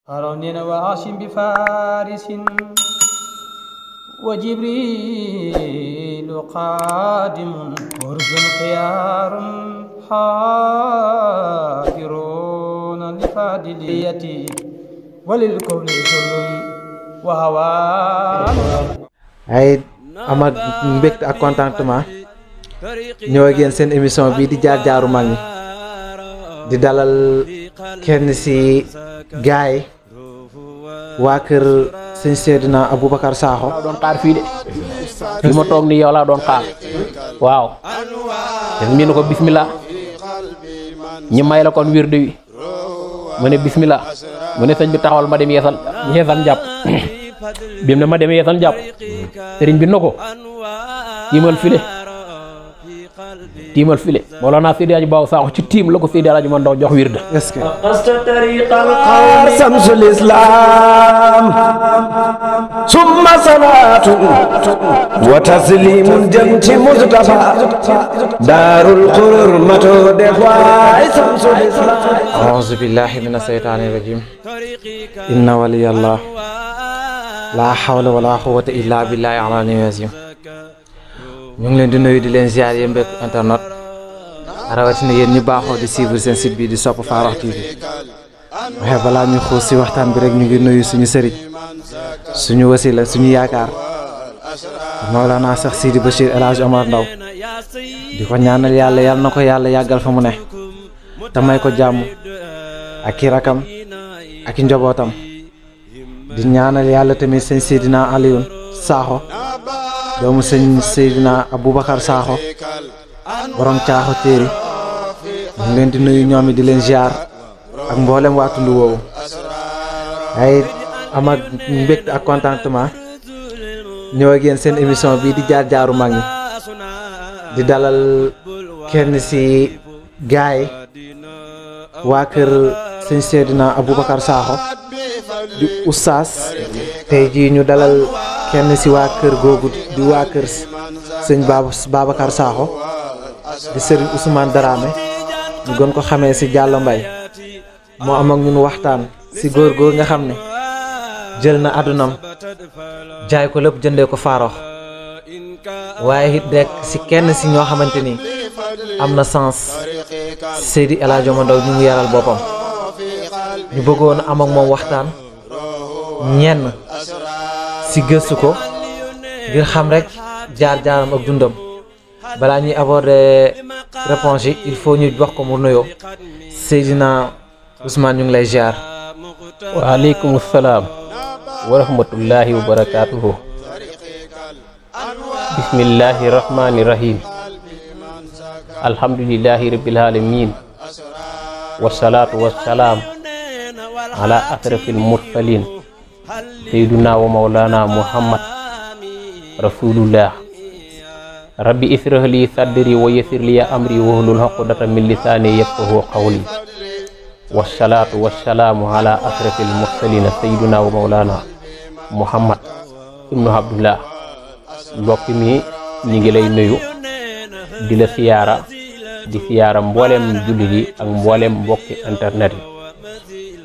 هارون وعاصم بفارس وجبريل قادم ورز خيار حافرون لفاضليتي وللكون ذل وهوان ay ama mbégte ak contentement ñoo ak yéen seen émission bi di jaar jaaru mag ñi di dalal kenn ci gaay waa kër sëñ Seydina Aboubacar Sakho doon xaar fii de fi ma toog ni yow laa doon xaar waaw def mi ne ko bismillah ñi may la kon wirdu wi mu ne bismillah mu ne sëñ bi taxawal ma dem yeesal njàpp bim ne ma dem yeesal njàpp sëriñ bi na ko tiimal file Mawlana Seydi Hadji Babou Sakho ci tiim la ko Seydi Hadji man ndaw jox wirde est-ce que tariqal qaar samsul islam summa salatu wa taslimun jëm ci Mustafa daarul qurur mato def waay samsul islam a'uuzu billahi mina shaytaani rajim inna waliyallah la hawla wala quwwata illa billahi al-aliyyil azim ñu ngi leen di nuyu di leen ziar yéen mbokk internet rawatina yéen ñu baaxoo di suivre seen site bi di sopp Farokh TV waxe balaa ñu xuus si waxtaan bi rek ñu ngi nuyu suñu sëriñ suñu wasila suñu yaakaar Mawlana Cheikh Sidi Bachir El Hadj Omar Ndaw di ko ñaanal yàlla yal na ko yàlla yàggal fa mu ne te may ko jàmm ak i rakam ak i njabootam di ñaanal yàlla tamit sëñ Seydina Alioune Sakho doomu sëñ Seydina Aboubacar Sakho borom caaxo téeri ñu leen di nuyu ñoom di leen ziar ak mboolem waa tund woowu ay am ak mbégte ak contentement ñëw ak yéen seen émission bii di jaar jaaru mag ñi di dalal kenn ci gaay waa kër sëñ Seydina Aboubacar Sakho di oustaz tey jii ñu dalal kenn ci waa kër googu di waa kër sëñ Babacar Sakho di sëriñ Ousmane Darame ñu gën ko xamee ci Diallo Mbaye moo am ak ñun waxtaan ci góor góor nga xam ne jël na àddunam jaay ko lépp jëndee ko Farokh waaye it rek ci kenn ci ñoo xamante ni am na sens Seydi El Hadji Omar Ndaw ñu ngi yaral boppam ñu bëggoon am ak moom waxtaan ñenn ci gëstu ko ngir xam rek jaar-jaaram ak dundam balaa ñuy aborder réponse yi il faut ñu wax ko mu nuyoo Seydina Ousmane ñu ngi lay ziar. waaleykum salaam wa rahmatullahi wa barakaatuhu bismillahi rahmani rahim alhamdulillahi rabbil alamin wasalaatu wasalaam ala asrafil mursalin sayyiduna wa mawlana muhammad rasulullah rabbi israh li sadri wa yassir li amri wahlul uqdatan min lisani yafqahu qawli wassalaatu wassalaamu ala asrafil mursalin sayyiduna wa mawlana muhammad ibnu abdullah mbokk mi ñi ngi lay nuyu di la siyaara di siyaara mboolem jullit yi ak mboolem mbokki internet yi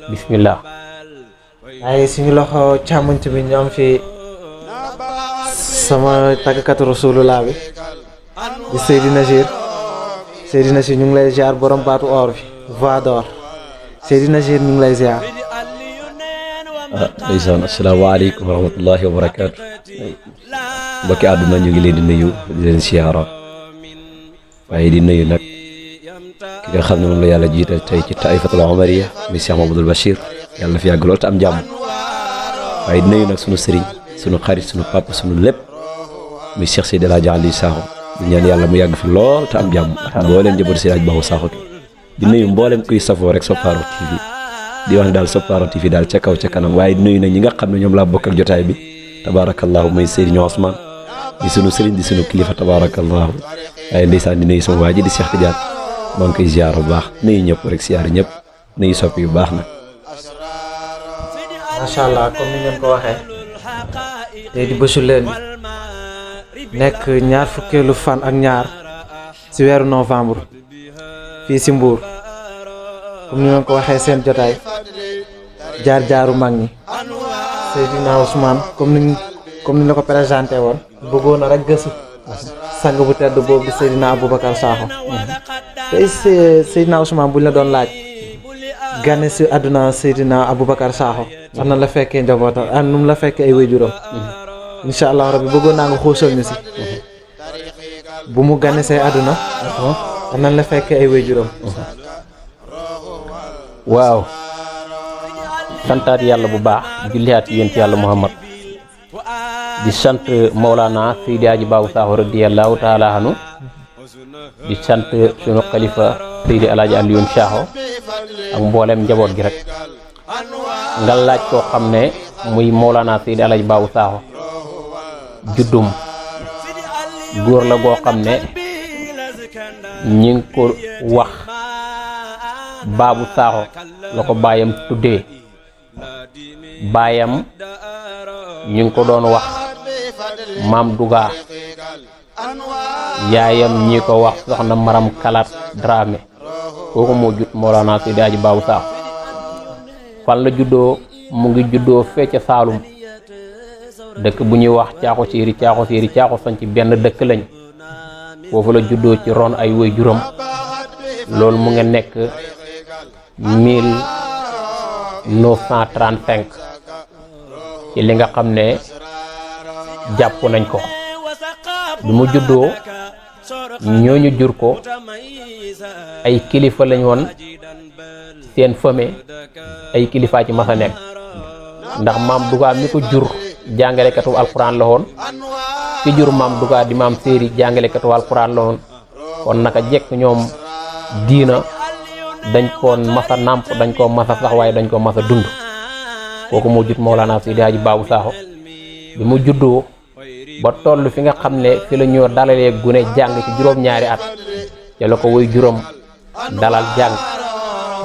bismillah ay suñu loxo càmmoñ bi ñu am fi sama tàggkatu rasulullah bi di Seydi Nachir ñu ngi lay ziar borom baatu or bi voix d'or Seydi Nachir ñu ngi lay ziar. ndeysaan asalaamaaleykum wa rahmatullahi wa barakaatu mbokki àdduna ñu ngi leen di nuyu di leen siyaara waaye di nuyu nag ki nga xam ne moom la yàlla jiital tey ci taifatul omariya mi Cheikh Mamadou Bachir yàlla na fi yàgg lool te am jàmm waaye di nuyu nag sunu sëriñ sunu xarit sunu papa sunu lépp mi Cheikh Seydi El Hadji Aliou Sakho di ñaan yàlla mu yàgg fi lool te am jàmm mbooleem njaboot Seydi Hadji Babou Sakho di nuyu mboolem kuy safoo rek Sopp Farokh TV di wax ne daal Sopp Farokh TV daal ca kaw ca kanam waaye di nuyu nag ñi nga xam ne ñoom laa bokkal jotaay bi tabarakallahu mooy Serigne Ousmane di sunu sëriñ di sunu kilifa tabarakallahu waaye ndeysaan di nuyu sama waa ji di Cheikh Tidiane maa ngi koy ziar bu baax nuyu ñëpp rek ziar ñëpp nuyu soppi yu baax nag. macha allah comme ni ngeen ko waxee tey di bésu leen nekk ñaar fukkeelu fan ak ñaar ci weeru novembre fii ci Mbour comme ni ngeen ko waxee seen jotaay jaar-jaaru mag ñi Seydina Ousmane comme ni la ko présenté woon bëggoon na rek gëstu sang bu tedd boobu di Seydina Aboubacar Sakho tey Seydina Ousmane buñ la doon laaj gane si àdduna Seydina Aboubacar Sakho am na la fekkee njabootam am nu mu la fekkee ay waajuram incha allah rabbi bëggoon naa nga xuusal ñu si bu mu gane see àdduna am na la fekkee ay waajuram waaw santaat yàlla bu baax julliyaat yonent yàlla Muhammad di sant Maulana Seydi Hadji Babou Sakho radiyallahu taala anhu di sant sunu xalifa Seydi Alaaji Alioune Sakho ak mboolem njaboot gi rek nga laaj koo xam ne muy Maulana Seydi Alaaji Babou Sakho juddum góor la goo xam ne ñi ngi ko wax Babou Sakho la ko baayam tuddee baayam ñu ngi ko doon wax Maam Duga yaayam ñi ko wax soxna Maram Kalat Dramé kooku moo jut Maulana Seydi Hadji Babou Sakho fan la juddoo mu ngi juddoo fee ca Saalum dëkk bu ñuy wax caaxo séeri sañ ci benn dëkk lañ foofu la juddoo ci ron ay woy juróom loolu mu nga nekk 1935 ci li nga xam ne jàpp nañ ko bi mu juddoo ñooñu jur ko ay kilifa lañ woon seen famille ay kilifa ci masa nekk ndax Maam Duga mi ko jur jàngalekatu alquran la woon ki jur Maam Duga di Maam Séeri jàngalekatu alquran la woon kon naka jekk ñoom diina dañ ko masa nàmp dañ ko masa sax waaye dañ ko masa dund kooku moo jut Maulana Seydi Hadji Babou Sakho bi mu juddoo ba toll fi nga xam ne fi la ñoo dalalee gune jàng ci juróom-ñaari at te la ko woy juróom dalal jàng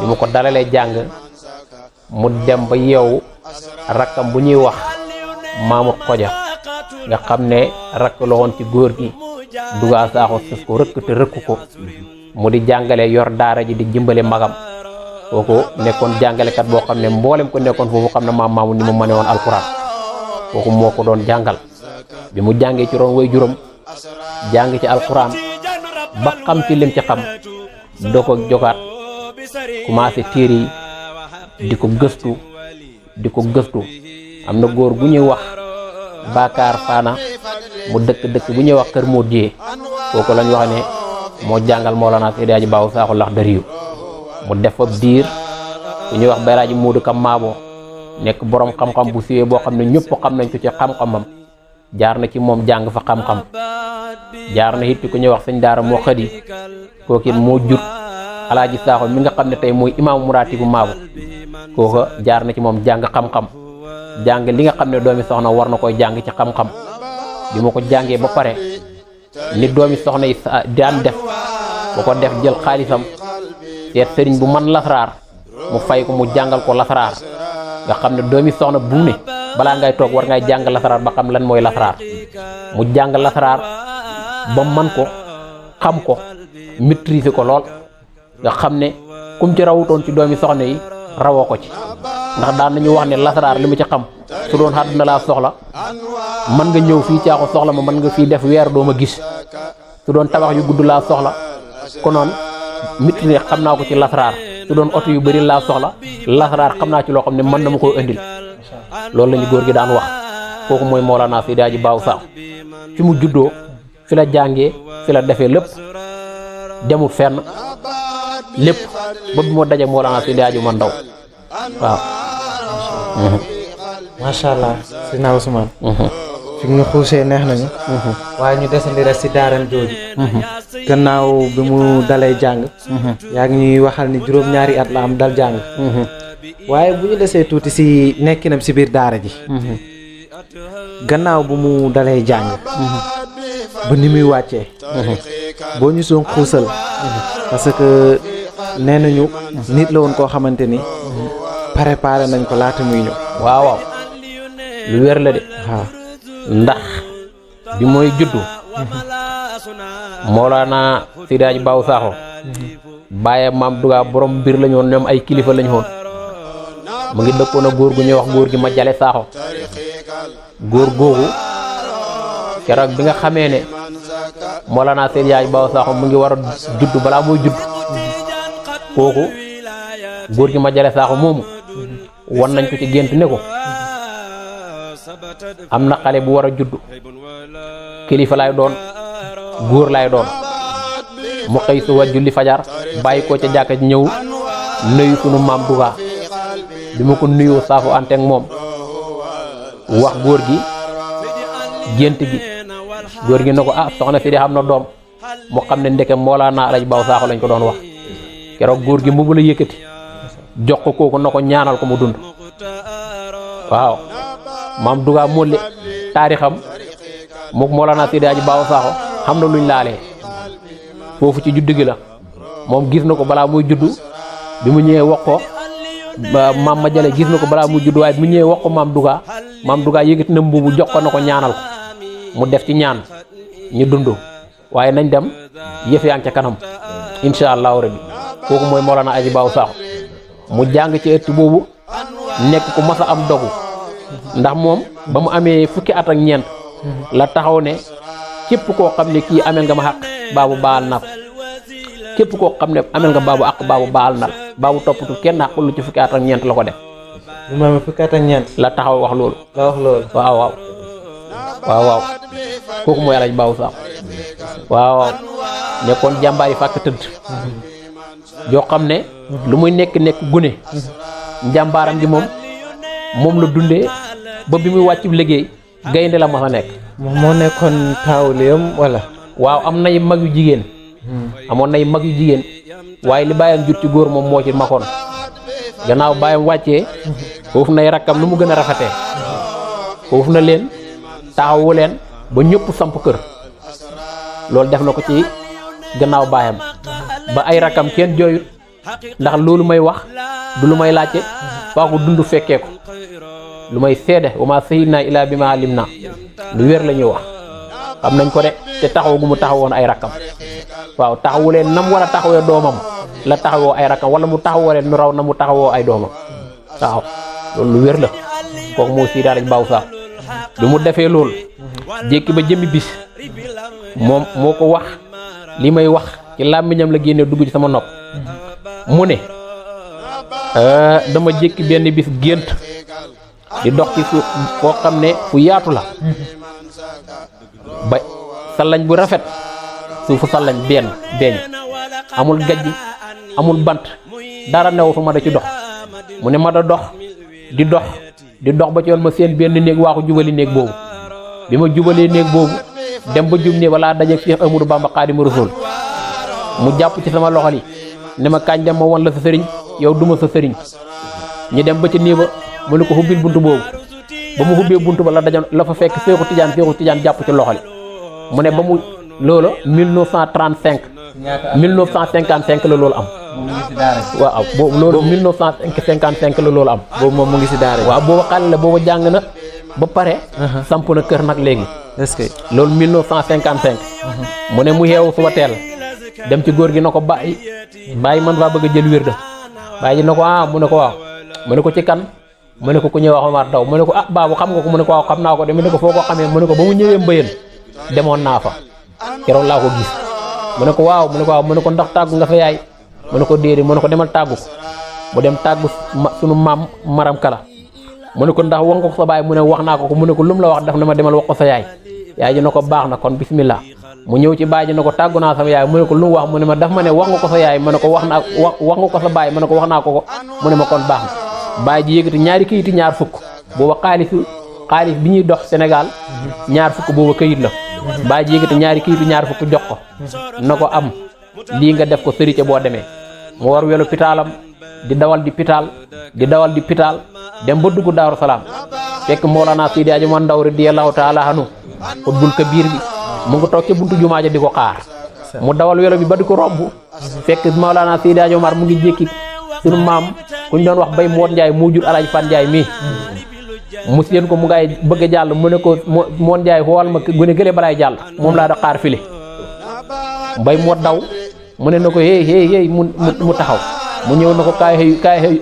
bi mu ko dalalee jàng mu dem ba yeewu rakkam bu ñuy wax Mamour Xoja nga xam ne rakk la woon ci góor gi Duga Sakho sës ko rëkk te rëkk ko mu di jàngale yor daara ji di jimbale magam kooku nekkoon jàngalekat boo xam ne mboolem ko nekkoon foofu xam ne maamu ni mu mëne woon alquran kooku moo ko doon jàngal bi mu jàngee ci roon way juróom jàng ci alquran ba xam ci lim ci xam doo ko jogaat commencé téere yi di ko gëstu am na góor gu ñuy wax Bakar Fana mu dëkk bu ñuy wax Kër Modou kooku lañ wax ne moo jàngal Maulana Seydi Hadji Babou Sakho Laxdariyu mu def ab diir ku ñuy wax Bayraji Moodu Kam Maabo nekk borom xam-xam bu siwee boo xam ne ñëpp xam nañ ko ci xam-xamam jaar na ci moom jàng fa xam-xam jaar na it ci ku ñuy wax sëñ daara moo xëdi kooku it moo jur Alaaji Sakho mi nga xam ne tey mooy imaamu muraatibu Maabo kooka jaar na ci moom jàng xam-xam jàng li nga xam ne doomi soxna war na koy jàng ci xam-xam bi ma ko jàngee ba pare ni doomi soxna yi daan def bu ko def jël xaalisam seet sëriñ bu man lasaraar mu fay ko mu jàngal ko lasaraar nga xam ne doomi soxna bu ne balaa ngay toog war ngay jàng lasaraar ba xam lan mooy lasaraar mu jàng lasaraar ba man ko xam ko maîtriser ko lool nga xam ne kum ci rawutoon ci doomi soxna yi rawoo ko ci ndax daan nañu wax ne lasaraar li mu ci xam su doon àdduna laa soxla mën nga ñëw fii caaxu soxla ma mën nga fii def weer doo ma gis su doon tabax yu gudd laa soxla konoon maîtriser xam naa ko ci lasaraar su doon oto yu bëri laa soxla lasaraar xam naa ci loo xam ne mën na ma koo indil loolu lañu góor gi daan wax kooku mooy Maulana Seydi Hadji Babou Sakho fi mu juddoo fi la jàngee fi la defee lépp demul fenn lépp ba bi moo daje Maulana Seydi Hadji man ndaw waaw macha allah Seydina Ousmane fi ñu xuusee neex nañu waaye ñu desandi rek si daaram jooju gannaaw bi mu dalee jàng yaa ngi ñuy waxal ni juróom-ñaari at la am dal jàng waaye bu ñu desee tuuti si nekkinam si biir daara ji gannaaw bu mu dalee jàng ba ni muy wàccee boo ñu soon xuusal parce que nee nañu nit la woon koo xamante ni préparé nañ ko laata muy ñëw waaw lu wér la de waaw ndax bi mooy juddu Maulana Seydi Hadji Babou Sakho bàyyi Maam Duga borom mbir lañu woon ñoom ay kilifa lañu woon mu ngi dëkkoon a góor gu ñuy wax góor gi ma jale saaxo góor googu keroog bi nga xamee ne Mawlana Seydi Hadji Baba Sakho mu ngi war a judd balaa muy judd kooku góor gi ma jale saaxo moomu wan nañ ko ci gént ne ko am na xale bu war a judd kilifa lay doon góor lay doon mu xëy suba julli fajar bàyyi ko ca jàkka ji ñëw nuyu sunu maam Duga bi ma ko nuyoo saafu anteeg moom wax góor gi gént gi góor gi ne ko ah soxna si de xam na doom mu xam ne ndeke Mawlana Alaaji Baba Sakho lañ ko doon wax keroog góor gi mbubu la yëkkati jox ko kooku na ko ñaanal ko mu dund waaw maam Duga molle taarixam mook Mawlana Seydi Hadji Baba Sakho xam na luñ laalee foofu ci juddu gi la moom gis na ko balaa muy juddu bi mu ñëwee wax ko maam ma jale gis na ko balaa muy juddu waaye bi mu ñëwee wax ko maam Duga yëkkati na mbubu jox ko na ko ñaanal ko mu def ci ñaan ñu dund waaye nañ dem yëf yaa ngi ca kanam insha allahu rabbi kooku mooy Mawlana Alaaji Baba Sakho mu jàng ci ëtt boobu nekk ku mas a am dogu ndax moom ba mu amee fukki at ak ñeent la taxaw ne képp koo xam ne kii amel nga ma xaq baabu baal na ko képp koo xam ne amel nga baabu àq baabu baal na baabu toppatu kenn xaq lu ci fukki at ak ñeent la ko def. bu ma amee fukki at ak ñeent. la taxaw wax loolu. la wax loolu. waaw kooku mooy Alaaji Baba Sakho waaw nekkoon jàmbaar yi fàkk tëdd joo xam ne lu muy nekk gune njàmbaaram gi moom la dundee ba bi muy wàcc liggéey gaynde la mas a nekk. moom moo nekkoon taawuleem wala. waaw am nay mag yu jigéen. amoon nay mag yu jigéen waaye li bàyyam jut ci góor moom moo ci makoon gannaaw bàyyam wàccee foofu nay rakkam nu mu gën a rafetee foofu na leen taxawu leen ba ñëpp samp kër loolu def na ko ci gannaaw baayam ba ay rakkam kenn jooyut ndax loolu may wax du lu may laajte faa ko dund fekkee ko lu may seede wa maa shahidnaa illaa bimaa alimnaa lu wér la ñuy wax xam nañ ko de te taxaw gu mu taxawoon ay rakkam waaw taxawu leen nam war a taxawee doomam la taxawoo ay rakkam wala mu taxawoo leen nu raw na mu taxawoo ay doomam waaw loolu lu wér la kooku moo Seydi Alaaji Baba Sakho bi mu defee loolu jékki ba jëmmi bis moom moo ko wax li may wax ci làmmiñam la génne dugg ci sama nopp mu ne dama jékki benn bis gént di dox ci suuf foo xam ne fu yaatu la ba sallañ bu rafet suufu sallañ beeñ amul gajj amul bant dara new fu ma da ci dox mu ne ma da dox di dox ba ci yoon ma seen benn néeg waaxu jubali néeg boobu bi ma jubalee néeg boobu dem ba jub néeg walaa dajeeg Cheikh Amadou Bamba Xaadimu Rasuul mu jàpp ci sama loxo li ne ma kañ dem ma won la sa sëriñ yow duma sa sëriñ ñu dem ba ci nii ba mu ne ko xubbil buntu boobu ba mu xubbee buntu ba la fa fekk Seexu Tijaan jàpp ci loxo li mu ne ba mu loolu 1935 1955 la loolu am. moom mu ngi si daara ji. waaw boobu loolu 1955 la loolu am. boobu moom mu ngi si daara ji. waaw boobu xale la boobu jàng na ba pare. samp na kër nag léegi. est-ce que. loolu 1955. mu ne mu yeewu suba teel dem ci góor gi na ko bàyyi man faa bëgg a jël wér da bàyyi ji na ko mu ne ko waaw mu ne ko ci kan mu ne ko ku ñëw wax Omar Daw mu ne ko baabu xam nga ko mu ne ko waaw xam naa ko de mu ne ko foo ko xamee mu ne ko ba mu ñëwee Mbayeen demoon naa fa keroog laa ko gis mu ne ko waaw mu ne ko ndax tàggu nga fa yaay mu ne ko déedéet mu ne ko demal tàggu ko mu dem tàggu sunu maam Maram Kala mu ne ko ndax wax nga ko sa baay mu ne wax naa ko mu ne ko lu mu la wax daf na ma demal wax ko sa yaay ji na ko baax na kon bismillah mu ñëw ci baay ji na ko tàggu naa sama yaay mu ne ko lu mu wax mu ne ma daf ma ne wax nga ko sa yaay ma ne ko wax nga ko sa baay ma ne ko wax naa ko mu ne ma kon baax na baay ji yëkkati ñaari këyiti ñaar fukk booba xaalis bi ñuy dox Sénégal ñaar fukk booba këyit la baay ji yëkkati ñaari këyitu ñaar fukk jox ko na ko am lii nga def ko sëriñ boo demee mu war welu pitaalam di dawal di pitaal dem ba dugg Daaru Salaam fekk Mawlana Seydi Hadji Omar Ndaw radiyallahu taala anhu xutbul kabiir bi mu ngi toog ca buntu jumaa ja di ko xaar mu dawal welo bi ba di ko romb fekk Mawlana Seydi Hadji Omar mu ngi jékki sunu maam ku ñu doon wax Bay Moot Njaay moo jur Alaaji Fan Njaay mii mu seen ko mu ngay bëgg a jàll mu ne ko Moot Njaay xool ma gune gële balaay jàll moom laa da xaar file Bay Moot daw mu ne na ko hey mu taxaw mu ñëw na ko kaay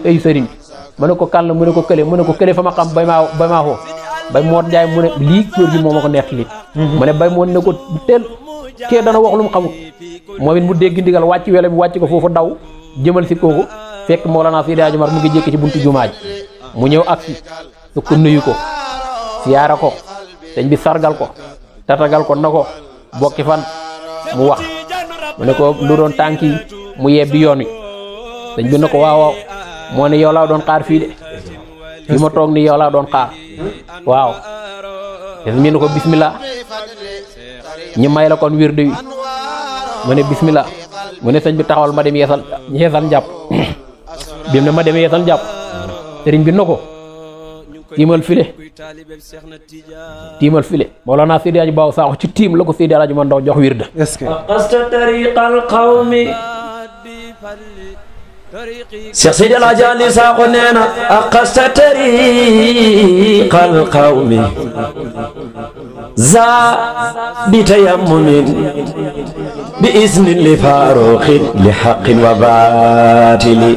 ay sëriñ ma ne ko kan la mu ne ko kële mu ne ko kële fa ma xam bay maa xoo bay moot Njaay mu ne lii góor gi moo ma ko nettali mu ne bay moot ne ko teel kee dana wax lu mu xamul moom it mu dégg ndigal wàcc wele bi wàcc ko foofu daw jëmal si kooku fekk Mawlana Seydi Hadji Omar mu ngi jékki ci buntu jumaa ji mu ñëw agsi su ko nuyu ko siyaara ko sëñ bi sargal ko tatagal ko na ko bokki fan mu wax mu ne ko lu doon tànk yi mu yebbi yoon wi sëñ bi ne ko waaw moo ne yow laa doon xaar fii de fi ma toog ni yow laa doon xaar waaw sëñ bi ne ko bismillah ñi may la kon wirde wi mu ne bismillah mu ne sëñ bi taxawal ma dem yeesal njàpp bi mu ne ma dem yeesal njàpp sëriñ bi na ko tiimal file Mawlana Seydi Hadji Baaw Sakho ci tiim la ko Seydi Hadji Mandaw jox wirde aqasta tariqal qawmi Cheikh Seydi Hadji Ali Sakho nee na aqasta tariqal qawmi za bi tayammumin bi isnin li faruqin li haqqin wa batili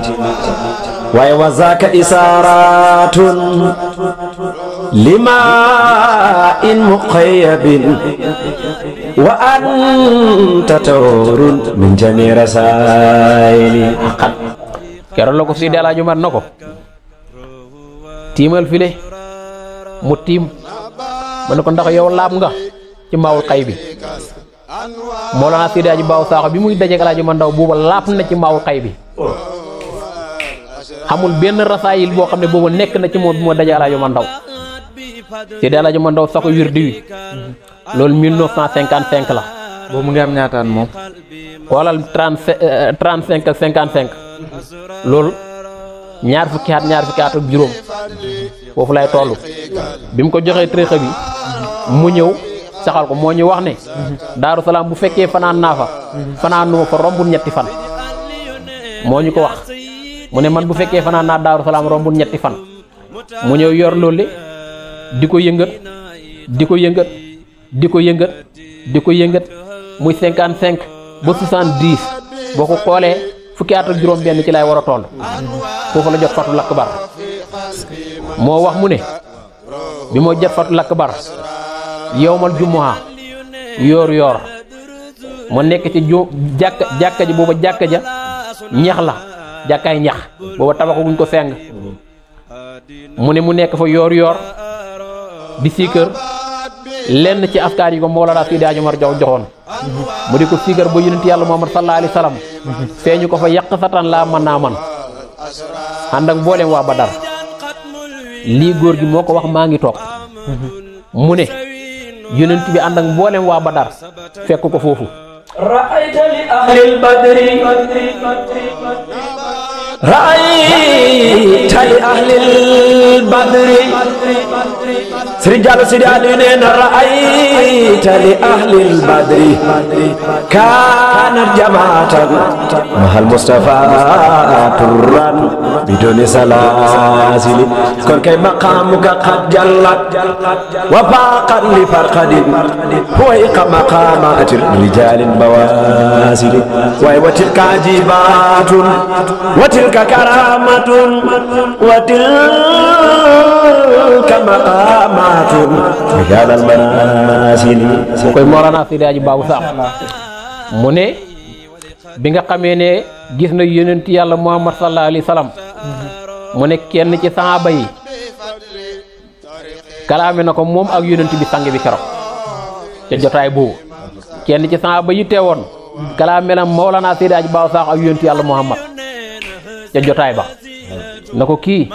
waaye wa zaaka isaaratun lima in muqayyabin wa anta tawrun min jami rasaili keroog la ko Seydi Alaaji Umar na ko tiimal file mu tiim ma ne ko ndax yow laab nga ci maawul xay bi Mawlana Seydi Hadji Baaw Sakho bi muy dajeek Alaaji Mandaw booba laab na ci maawul xay bi xamul benn rasaayil boo xam ne boobu nekk na ci moom bi moo daje Alaaji Mandaw Seydi Alaaji Mandaw Sakho wirdi wi loolu 1955 la boobu mu ngi am ñaataan moom xoolal 35 ak 55 loolu ñaar fukki at ak juróom foofu lay toll bi mu ko joxee tariixa bi mu ñëw saxal ko moo ñu wax ne Daaru Salaam bu fekkee fanaan naa fa fanaanuma fa rombul ñetti fan moo ñu ko wax mu ne man bu fekkee fanaan naa Daaru Salaam rombul ñetti fan mu ñëw yor loolu di ko yëngat muy 55 ba 70 boo ko xoolee fukki at ak juróom benn ci lay war a toll foofu la jot fatul akbar moo wax mu ne bi moo jot fatul akbar yowmal jumuha yoor mu nekk ci jàkka ji booba jàkka ja ñax la jàkkaay ñax booba tabaxu guñ ko seng mu ne mu nekk fa yoor di siikër lenn ci askar yi ko Mawlana Seydi Hadji Omar joxoon mu di ko siikër ba yonent yàlla Muhammad sallallahu alayhi wa sallam feeñu ko fa yàq satan laa mën naa man ànd ak mboolem waa Badar lii góor gi moo ko wax maa ngi toog mu ne yonent bi ànd ak mboolem waa Badar fekk ko foofu ra'ayta li ahlil badri Sëriñ Diallo Sidi Aliou nee na ra'ayta li ahlil badri kaanat jamaatan mahal Mustafa turran biduni salaasili kon kay maqaamuka qad jallat wa faaqat li farqadin huwa maqaamaati rijaalin bawaasili waaye wa tilka ajibaatun wa tilka karaamatun wa tilka maqaamatun rijaalal manaasili koy Mawlana Seydi Hadji Baaw Sakho mu ne bi nga xamee ne gis na yonent yàlla Muhammad sallallahu alayhi wa sallam mu ne kenn ci sahaaba yi kalaame na ko moom ak yonent bi sang bi keroog ca jotaay boobu kenn ci sahaaba yi teewoon kalaame na Mawlana Seydi Hadji Baaw Sakho ak yonent yàlla Muhammad ca jotaay ba na ko kii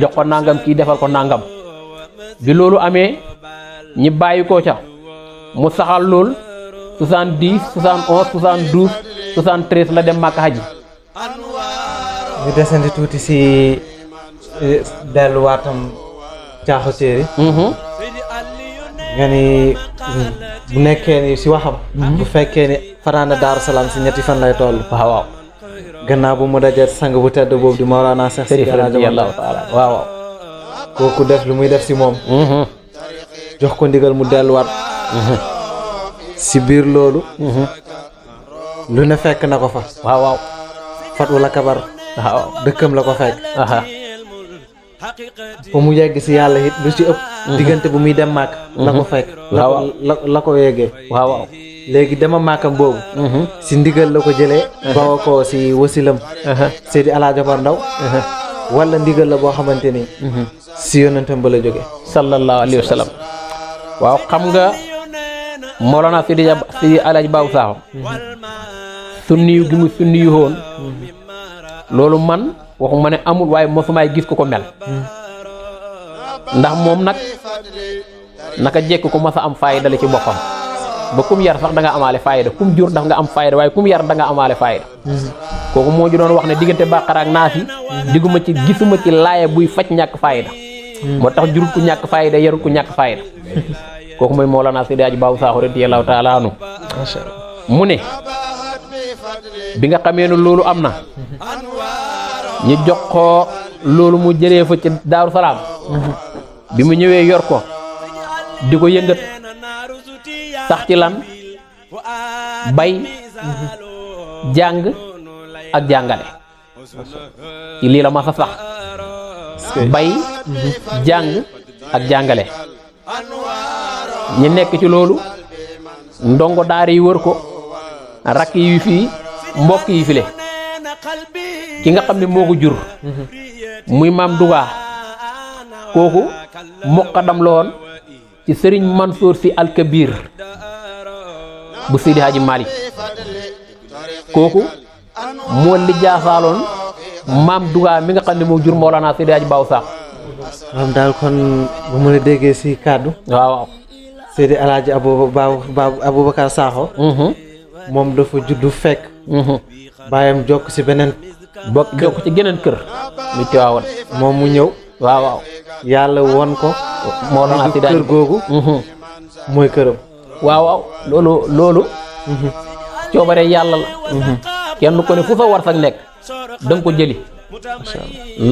jox ko nangam kii defal ko nangam bi loolu amee ñi bàyyi ko ca mu saxal lool 70 71 72 73 la dem Makka haji ñu desandi tuuti si delluwaatam caaxu séeri nga ni bu nekkee ni si waxam bu fekkee ni fanaan na Daaru Salaam si ñetti fan lay toll waaw gannaaw bu mu dajee sang bu tedd boobu di Mawlana Cheikh Seydi Hadji Mandaw waaw kooku def lu muy def si moom jox ko ndigal mu delluwaat si biir loolu lu ne fekk na ko fa waaw fatul akbar dëkkam la ko fekk fu mu yegg si yàlla it lu ci ëpp diggante bu muy dem màkk la ko fekk la ko yeggee waaw léegi dama màkkam boobu si ndigal la ko jëlee bawa ko si wasilam Seydi Alaaji Omar Ndaw wala ndigal la boo xamante ni si yonentam ba la jóge sallallahu alayhi wa sallam waaw xam nga Mawlana Seydi Alaaji Babou Sakho sunniyu gi mu sunniyu woon loolu man waxuma ne amul waaye mosumaay gis ko mel ndax moom nag naka jekk ko masa am fayda la ci boppam ba kum yar sax da nga amaale fayda kum jur ndax nga am fayda waaye kum yar da nga amaale fayda kooku moo ju doon wax ne diggante Baqara ak Naas yi digguma ci gisuma ci laaya buy faj ñàkk fayda moo tax jurul ku ñàkk fayda yarul ku ñàkk fayda kooku mooy Mawlana Seydi Alaaji Babou Sakho radiyallahu taala anhu mu ne bi nga xamee ne loolu am na ñu jox ko loolu mu jëlee fa ci Daaru Salaam bi mu ñëwee yor ko di ko yëngat sax ci lan bay jàng ak jàngale ci lii la ma sa sax bay jàng ak jàngale ñi nekk ci loolu ndongo daara yi wër ko rakk yi fii mbokk yi file ki nga xam ne moo ko jur muy maam Duga kooku muqaddam la woon ci sëriñ Mansour si alkabir bu Seydi Hadji Malick kooku moo li jaasaaloon maam Duga mi nga xam ne moo jur Mawlana Seydi Hadji Babou Sakho xam daal kon bu mu la déggee si kàddu waaw Seydi Alaaji Aboubacar Sakho moom dafa juddu fekk baayam jokk si beneen jokk ci geneen kër mu Tiwaawan moom mu ñëw waaw yàlla won ko Mawlana Seydi kër googu mooy këram waaw loolu coobare yàlla la kenn ko ne fu sa war sax nekk danga ko jëli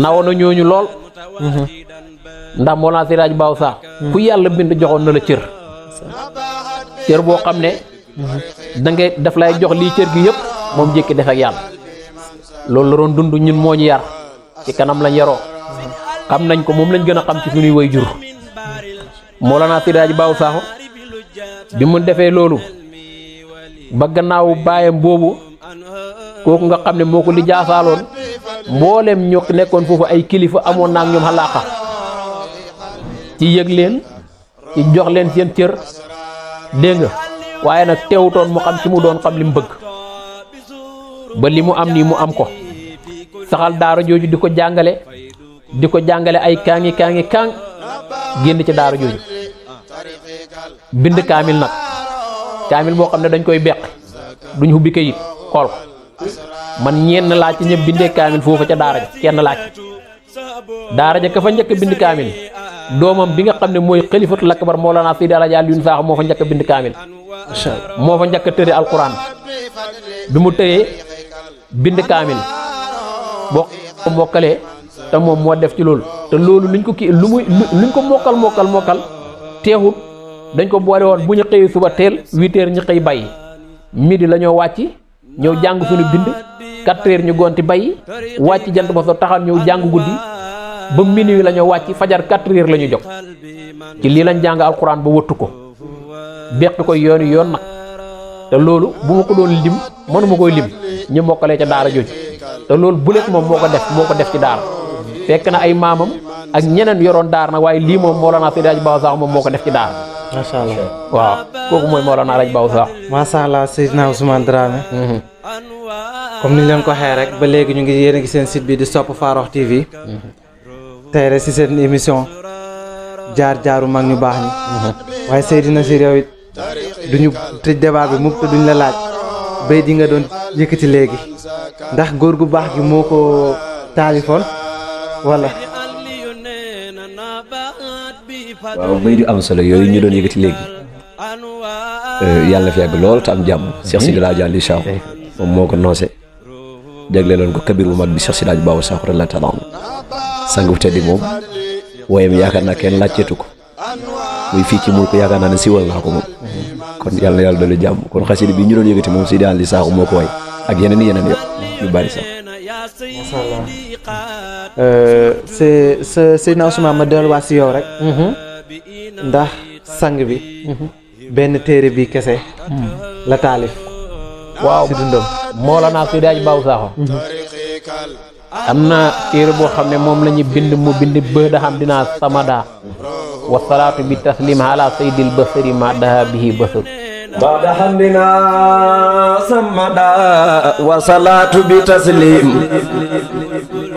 naw na ñooñu lool ndax Mawlana Seydi Alaaji Babou Sakho ku yàlla bind joxoon na la cër boo xam ne da ngay daf lay jox lii cër gi yëpp moom jékki def ak yàlla loolu la doon dund ñun moo ñu yar ci kanam lañ yaroo xam nañ ko moom lañ gën a xam ci suñuy way jur Mawlana Seydi Alaaji Babou Sakho bi mu defee loolu ba gannaaw baayam boobu kooku nga xam ne moo ko li jaasaaloon mboolem ñu nekkoon foofu ay kilifa amoon naa ak ñoom xalaaqa ci yëg leen ci jox leen seen cër dégg nga waaye nag teewutoon mu xam ci mu doon xam li mu bëgg ba li mu am nii mu am ko saxal daara jooju di ko jàngale ay kaangi kaang génn ci daara jooju bind kaamil nag kaamil boo xam ne dañ koy beq duñ hubbi kayit xool ko man ñenn laaj ci ñëpp bindee kaamil foofu ca daara ja kenn laaj daara ja ka fa njëkk bind kaamil doomam bi nga xam ne mooy xalifatul akbar Mawlana Seydi Alaaji Alioune Sakho moo fa njëkk bind kaamil moo fa njëkk tëri alquran bi mu tëree bind kaamil boo ko mokkalee te moom moo def ci loolu te loolu luñ ko kii luñ ko mokkal teexut dañ ko boole woon bu ñu xëyee suba teel 8 heures ñu xëy bàyyi midi la ñoo wàcc ñëw jàng suñu bind 4 heures ñu gonti bàyyi wàcc jant ba so taxal ñëw jàng guddi ba minuit la ñoo wàcc fajar 4 heures la ñu jóg ci lii lañ jàng alquran ba wëttu ko beq ko yoon nag te loolu bu ma ko doon lim mënuma koy lim ñu mokkalee ca daara jooju te loolu bu lekk moom moo ko def ci daara fekk na ay maamam ak ñeneen yoroon daara nag waaye lii moom Mawlana Seydi Alaaji Babou Sakho moom moo ko def ci daara macha allah waaw kooku mooy Mawlana Alaaji Babou Sakho macha allah Seydina Ousmane Dramé comme niñ leen ko waxee rek ba léegi ñu ngi yéen a ngi seen site bi di Sope Farokh TV tey rek si seen émission jaar-jaaru mag ñu baax ñi waaye Seydina si réew it duñu tëj débat bi mukk te duñ la laaj bay di nga doon yëkkati léegi ndax góor gu baax gi moo ko taalifoon wala waaw bay di am solo yooyu ñu doon yëkkati léegi yàlla fi yàgg lool te am jàmm Cheikh Seydi Alaaji Aliou Sakho moom moo ko noose jagleeloon ko kabir bu mag bi Cheikh Seydi Alaaji Babou Sakho radiyallaahu taala anhu sang bu teddi moom woyam yaakaar naa kenn laajteetu ko muy fii ci mul ko yaakaar naa ne siwal naa ko moom kon yàlla na yàlla dolli jàmm kon xasida bi ñu doon yëkkati moom Seydi Aliou Sakho moo ko way ak yeneen yo yu bari sax macha allah Seydina Ousmane ma delluwaat si yow rek. ndax sang bi. benn téere bi kese. la taalif. waaw si dundam. Mawlana Seydi Hadji Babou Sakho am na téere boo xam ne moom la ñu bind mu bind bëda xam dinaa samada wa salaatu bi taslim ala sayyidil basari ma daha bihi basar بعد حمدنا سمدا وصلاة بتسليم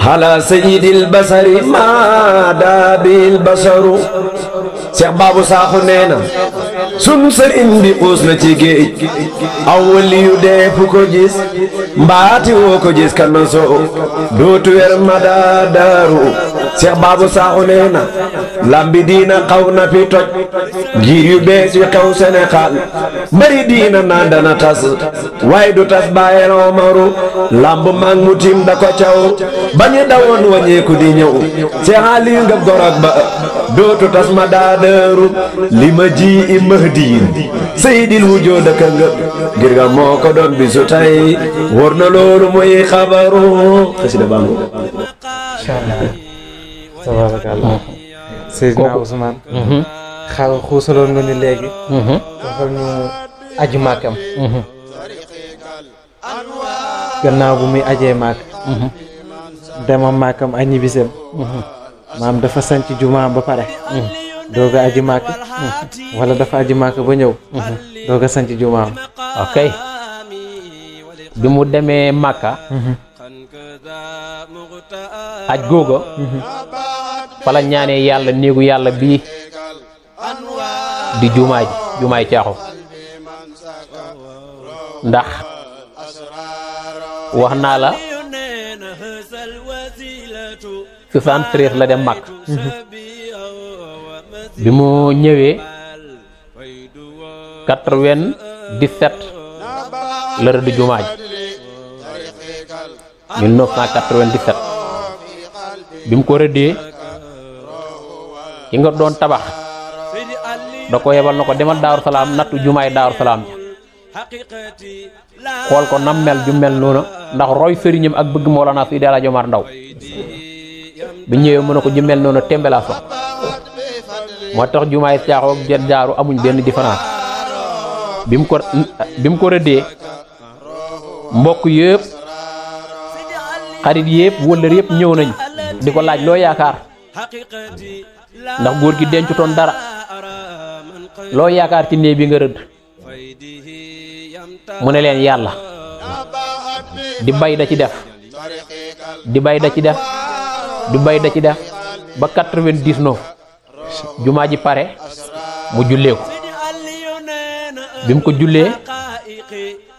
على سيد البشر ما دا بالبشر Cheikh Babou Sakho nee na sunu sëriñ bi xuus na ci géej aw wali yu dee fu ko gis mbaati woo ko gis kan soo dootu wer ma daa daaru Cheikh Babou Sakho nee na lambi diina xaw na fi toj ngir yu bees yu xew Sénégal bari diina naan dana tas waaye du tas bàyyeen Omaru lamb mag mu tim da ko caw bañu dawoon wañeeku di ñëw Cheikh Aliou nga gorog ba dootu tas ma daa daaru li ma ji i mahdiin seydil wujoo dëkka nga ngir nga moo ko doon bisu tay wóor na loolu muy xabaru xasida bango inshallah tabarakallah Seydina Ousmane xaw xuusaloon nga ni léegi waxal ñu aju màkkam gannaaw bu muy ajee màkk demam màkkam ak ñibbisam maam dafa sanc jumaa ba pare dooga aji màkk wala dafa aji màkk ba ñëw dooga sanc jumaam. ok bi mu demee Màkka aj googa fala ñaanee yàlla néegu yàlla bii di jumaay Caaxo ndax wax naa la 73 la dem Màkk bi mu ñëwee 97 la rëdd jumaa ji 1997 bi mu ko rëddee ki nga doon tabax da ko yebal na ko demal Daaru Salaam nattu jumaay Daaru Salaam ja xool ko nam mel ju mel noonu ndax roy sëriñam ak bëgg Mawlana Seydi El Hadji Omar Ndaw bi ñëwee mu ne ko ju mel noonu tembe laa sox moo tax jumaay Caaxo ak Jet Jaaru amuñ benn différence bi mu ko rëddee mbokk yëpp xarit yëpp wëllër yëpp ñëw nañ di ko laaj loo yaakaar ndax góor gi dencutoon dara loo yaakaar ci néeg bi nga rëdd mu ne leen yàlla di bay da ci def di bay da ci def di bay da ci def ba 99 jumaa ji pare mu jullee ko bi mu ko jullee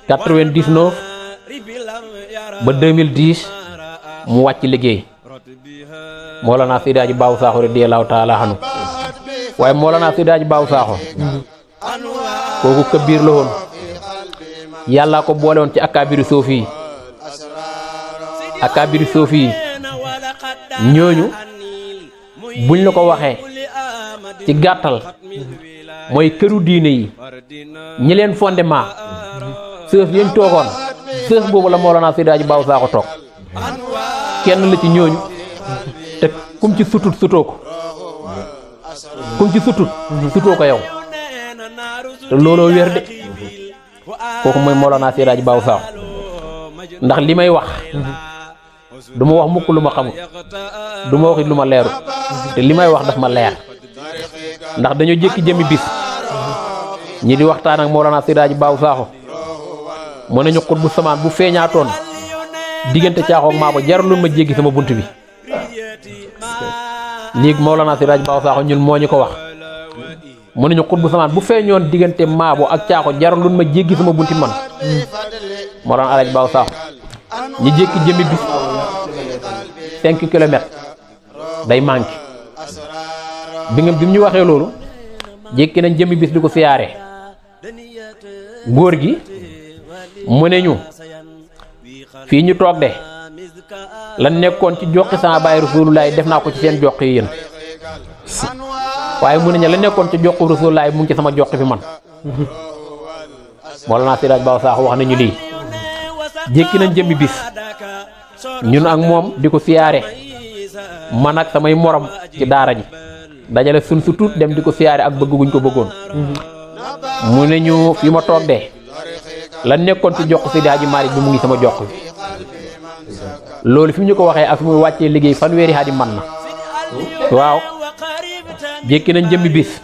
99 ba 2010 mu wàcc liggéey Mawlana Seydi Hadji Babou Sakho radiyallahu taala anhu waaye Mawlana Seydi Hadji Babou Sakho kooku kabiir la woon yàlla ko boole woon ci akaabiru soofi yi akaabiru soofi yi ñooñu buñ la ko waxee ci gàttal mooy këru diine yi ñi leen fondement sëf yañ toogoon sëf boobu la Mawlana Seydi Hadji Babou Sakho toog kenn la ci ñooñu te kum ci sutut sutoo ko kum ci sutut sutoo ko yow te looloo wér de kooku mooy Mawlana Seydi Hadji Babou Sakho ndax li may wax du ma wax mukk lu ma xamul du ma waxit lu ma leerul te li may wax daf ma leer ndax dañoo jékki jëmi bis ñi di waxtaan ak Mawlana Seydi Hadji Babou Sakho mën nañu xut bu samaan bu feeñaatoon diggante Caaxo ak Maabo jarul ma jéggi sama bunt bi léegi Mawlana Seydi Hadji Babou Sakho ñun moo ñu ko wax mën nañu xut bu samaan bu feeñoon diggante Maabo ak Caaxo jarul ma jéggi sama bunti man Mawlana Alaaji Babou Sakho ñi jékki jëmi bis 5 kilomètres day manqué bi mu ñu waxee loolu jékki nañ jëmi bis di ko siyaare góor gi mu ne ñu fii ñu toog de lan nekkoon ci joxi sama baay Rasulullaay def naa ko ci seen jox yi yéen waaye mu ne ña la nekkoon ci joxu Rasulullaay mu ngi ci sama jox fi man Mawlana Seydi Hadji Babou Sakho wax nañu lii jékki nañ jëmmi bis ñun ak moom di ko siyaare man ak samay morom ci daara ji dajale sun su tuut dem di ko siyaare ak bëgg guñ ko bëggoon mu ne ñu fi ma toog de la nekkoon ci jox Seydi Hadji Malick bi mu ngi sama jox bi loolu fi mu ñu ko waxee ak fi muy wàccee liggéey fanweeri hadi man na waaw jékki nañ jëmmi bis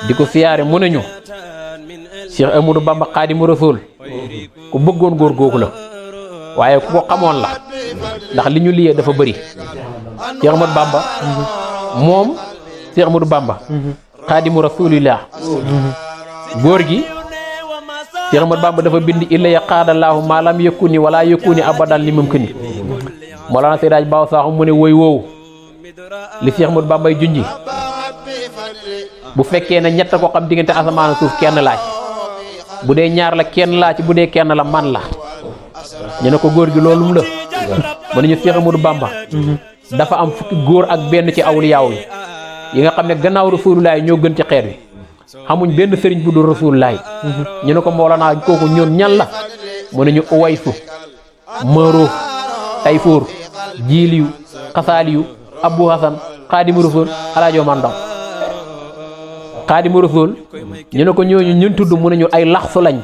di ko siyaare mu ne ñu Cheikh Amadou Bamba Xaadimu Rasuul ku bëggoon góor googu la waaye ku ko xamoon la ndax li ñu liyee dafa bëri Cheikh Amadou Bamba moom Cheikh Amadou Bamba Xaadimu Rasuulillah góor gi Cheikh Amadou Bamba dafa bind illa ya qaadallaahu maa lam yakuni wala yakuni abadan li mumkini Mawlana Seydi Hadji Baaw Sakho mu ne woy woowu li Cheikh Amadou Bambay junji bu fekkee ne ñett ko xam diggante asamaan suuf kenn laaj bu dee ñaar la kenn laaj bu dee kenn la man la ñu ne ko góor gi loolum la mu ne ñu Cheikh Amadou Bamba dafa am fukki góor ak benn ci awliyaaw yi nga xam ne gannaaw Rasulullaay ñoo gën ci xeet wi xamuñ benn sëriñ bu dul Rasulullaay ñu ne ko Mawlana kooku ñoon ñan la mu ne ñu Uwaysu Maroof Tayfoor Jiiliyu Xasaaliyu Abu Hasan Xaadimu Rasuul Alaaji Omar Ndaw Xaadimu Rasuul ñu ne ko ñooñu ñun tudd mu ne ñu ay laxsu lañ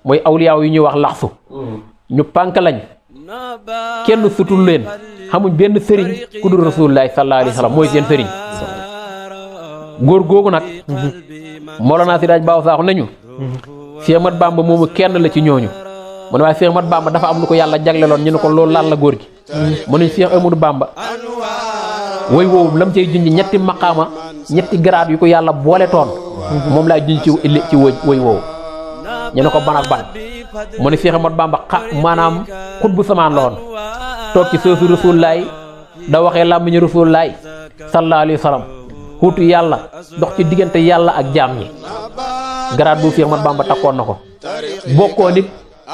mooy awliyaaw yi ñuy wax laxsu ñu pànk lañ kenn sutul leen xamuñ benn sëriñ ku dul Rasulullaay sallallaahu alayhi wa sallam mooy seen sëriñ góor googu nag Mawlana Seydi Hadji Baaw Sakho nañu Cheikh Ahmad Bamba moomu kenn la ci ñooñu mu ne waaye Cheikh Ahmad Bamba dafa am lu ko yàlla jagleloon ñu ne ko loolu lan la góor gi mu ne Cheikh Amadou Bamba woy woowu lam cay junj ñetti maqaama ñetti garaat yu ko yàlla boole toon moom laay junj ci woy woowu ñu ne ko ban ak ban mu ne Cheikh Ahmad Bamba maanaam xut bu samaan la woon toog ci soosu Rasulullaay da waxee làmmiñu Rasulullaay sallallaahu alayhi wa sallam xuutu yàlla dox ci diggante yàlla ak jaam ñi garaat bu Cheikh Ahmad Bamba takkoon na ko bokkoo nit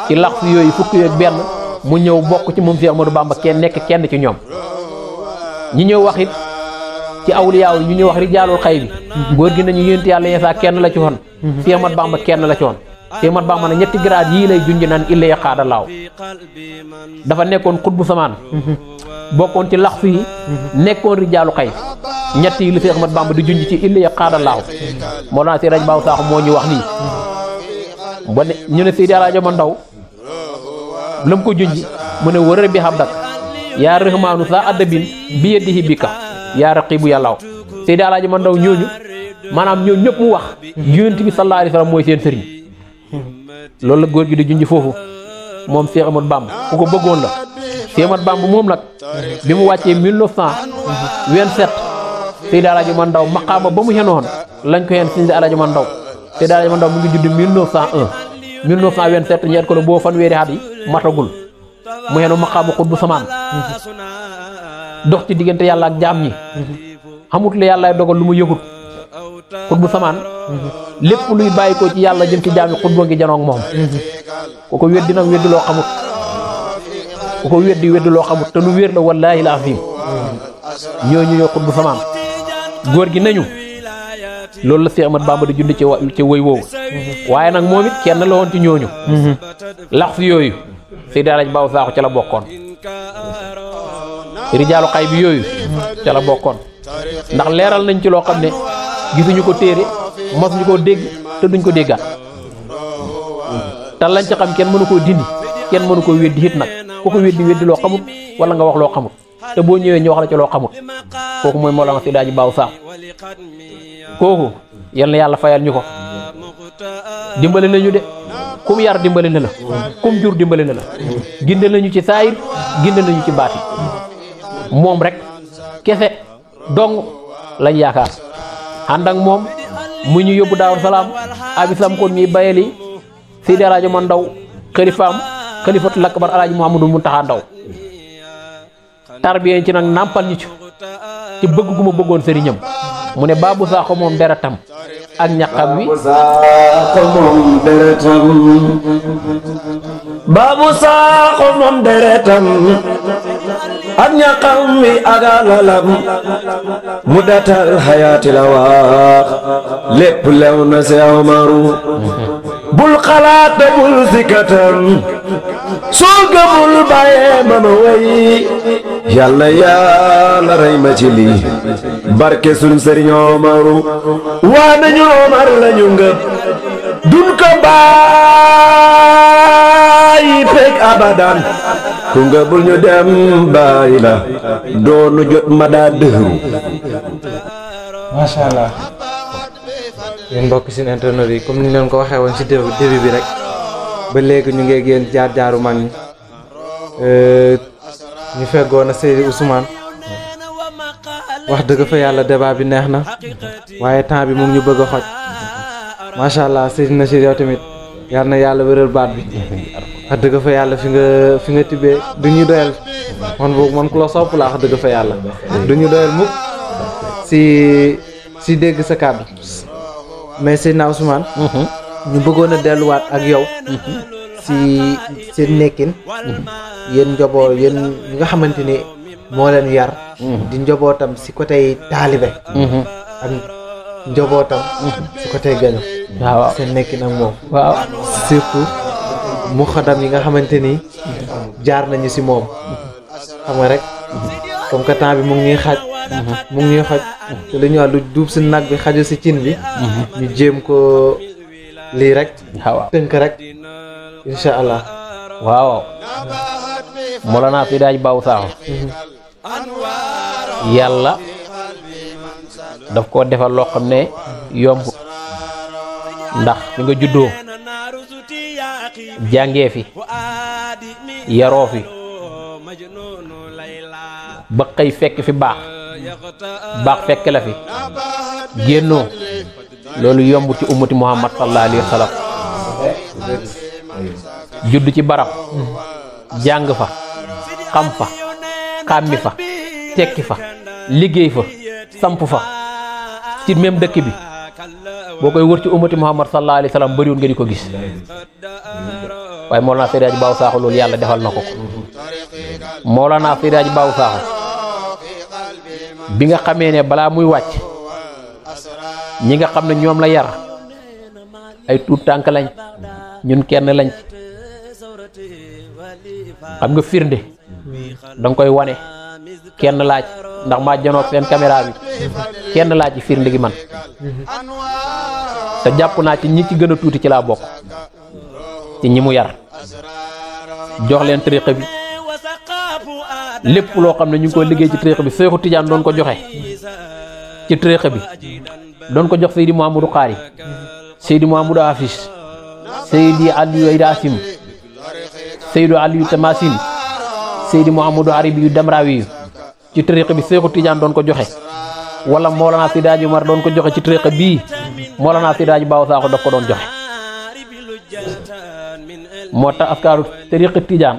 ci lax yooyu fukki yooyu benn mu ñëw bokk ci moom Cheikh Ahmadou Bamba kenn nekk kenn ci ñoom ñi ñëw wax it ci awliyaaw ñu ñëw wax rijaalul xay bi góor gi nañu yént yàlla Yeesaa kenn la ci woon Cheikh Ahmad Bamba kenn la ci woon Cheikh Ahmad Bamba na ñetti garaat yii lay junj naan illa ya qaada laaw dafa nekkoon xutbu samaan bokkoon ci lax yi nekkoon rijaalu xay ñett yi li Cheikh Ahmad Bamba di junj ci illa ya qaada laaw moo naa Seydi Hadji Baaw Sakho moo ñu wax lii ba ne ñu ne Seydi Alaaji Omar Ndaw lam ko junj mu ne wërë bi xam dak yaa rahmaanu saa addabin bi yadihi bika yaa raqibu yàllaaw Seydi Alaaji Omar Ndaw ñooñu maanaam ñoo ñëpp mu wax yonent bi sallallaahu alayhi wa sallam mooy seen sëriñ loolu la góor gi di junj foofu moom Cheikh Ahmadou Bamba ku ko bëggoon la Cheikh Ahmadou Bamba moom nag bi mu wàccee 1927 Seydi Alaaji Omar Ndaw maqaama ba mu xenoon lañ ko xeen Seydi Alaaji Omar Ndaw Seydi Alaaji Omar Ndaw mu ngi judd 1901 1927 ñeet ko la boo fanweeri at yi matagul mu xenu maqaama xutbu samaan dox ci diggante yàlla ak jaam ñi xamut la yàllaay dogal lu mu yëgut xutbu samaan lépp luy bàyyi ko ci yàlla jëm ci jaam yi xutbu ngi janoog moom ku ko weddi nag weddi loo xamut ku ko weddi loo xamut te lu wér la wallaahi la azim ñooñu ñoo xutbu samaan góor gi nañu loolu la Cheikh Ahmad Bamba di jund ci woy woowu waaye nag moom it kenn la woon ci ñooñu lax fi yooyu Seydi Alaaji Baaw Sakho ca la bokkoon rijaalu xay bi yooyu ca la bokkoon ndax leeral nañ ci loo xam ne gisuñu ko téere mosuñu koo dégg te duñ ko déggaat te lañ ci xam kenn mënu koo dindi kenn mënu koo weddi it nag ku ko weddi loo xamut wala nga wax loo xamut te boo ñëwee ñu wax la ci loo xamut kooku mooy Mawlana Seydi Hadji Baaw Sakho kooku yal na yàlla fayal ñu ko dimbale nañu de kum yar dimbale na la kum jur dimbale na la ginde nañu ci saayir ginde nañu ci baati moom rek kese dong lañ yaakaar ànd ak moom mu ñu yóbbu Daaru Salaam abisam kon mi bayeli Seydi Alaaji Omar Ndaw xalifatul akbar Alaaji Muhammadu Muntaxa Ndaw tarbiyeen ci nag nàmpal ñu ci bëgg gu ma bëggoon sëriñam mu ne Babou Sakho moom deretam ak ñaqam wi Babou Sakho moom deretam ak ñaqam wi ak alalam mu datal xayaati la wax lépp lew na Seex Umaru bul xalaat bul sikatan soo gëmul bàyyee ma ma way yàlla yàlla rey ma ci lii barke suñ sëriñ Omaru waa nañu Omar lañu ngëp dun ko bàyyi pek abadan ku ngëbul ñu dem bàyyi la doonu jot ma daa dëhru. macha allah yéen mbokk seen internet yi comme ni leen ko waxee woon ci début bi rek ba léegi ñu ngi génn jaar-jaaru mag ñi ñu feggoon a Seydi Ousmane wax dëgg fa yàlla débat bi neex na waaye temps bi mu ngi ñu bëgg a xoj macha allah Seydi Nachir yow tamit yal na yàlla wéral baat bi wax dëgg fa yàlla fi nga tibbee du ñu doyal man ku la sopp laa wax dëgg fa yàlla du ñu doyal mukk si dégg sa kàddu mais Seydina Ousmane ñu bëggoon a delluwaat ak yow si seen nekkin yéen njaboot yéen ñi nga xamante ni moo leen yar di njabootam si côté taalibe ak njabootam si côté gaño waaw seen nekkin ak moom waaw surtout mu xadam yi nga xamante ni jaar nañu si moom xam nga rek comme que temps bi mu ngi ñuy xaj te lu ñu wax lu duub si nag bi xaju si cin bi ñu jéem ko lii rek tënk rek insha allah waaw Mawlana Seydi Hadji Babou Sakho yàlla daf ko defal loo xam ne yomb ndax fi nga juddoo jàngee fi yaroo fi ba xëy fekk fi baax fekk la fi génnoo loolu yomb ci ummati Muhammad sallallahu alayhi wa sallam judd ci barab jàng fa xam fa xàmmi fa tekki fa liggéey fa samp fa ci même dëkk bi boo koy wër ci ummati Muhammad sallallahu alayhi wa sallam bëriwul nga di ko gis waaye Mawlana Seydi Hadji Babou Sakho loolu yàlla defal na ko Mawlana Seydi Hadji Babou Sakho bi nga xamee ne balaa muy wàcc ñi nga xam ne ñoom la yar ay tuut tànk lañ ñun kenn lañ xam nga firnde danga koy wane kenn laaj ndax maa janoog seen caméra bi kenn laaj ci firnde gi man te jàpp naa ci ñi ci gën a tuuti ci laa bokk ci ñi mu yar jox leen tariqa bi lépp loo xam ne ñu ngi koy liggéey ci tariqa bi Seexu Tijaan doon ko joxe ci tariqa bi doon ko jox Seydi Mouhamadou Khari Seydi Mouhamadou Hafiz Seydi Aliou Aydasim Seydi Aliou Tamasin Seydi Mouhamadou Haribi yu Damrawi yu ci tariqa bi Seexu Tijaan doon ko joxe wala Mawlana Seydi Hadji Omar doon ko joxe ci tariqa bii Mawlana Seydi Hadji Babou Sakho daf ko doon joxe moo tax askaaru tariqa Tijaan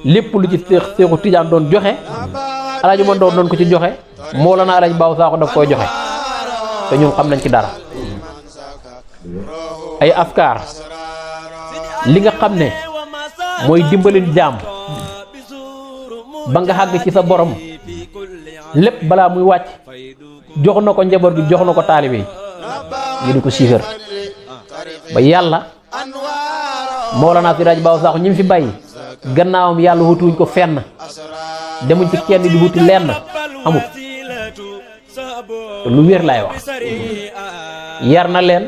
lépp lu ci Seexu Tijaan doon joxe Alaaji Mandoor doon ko ci joxe Mawlana Alaaji Babou Sakho daf koy joxe te ñun xam nañ ci dara ay afkaar li nga xam ne mooy dimbalin jaam ba nga xàgg ci sa borom lépp balaa muy wàcc jox na ko njaboot gi jox na ko taalibe yi ñu di ko siifar ba yàlla Mawlana Seydi Hadji Babou Sakho ñi fi bàyyi gannaawam yàlla wutuwuñ ko fenn demuñ ci kenn di wuti lenn amul lu wér laay wax yar na leen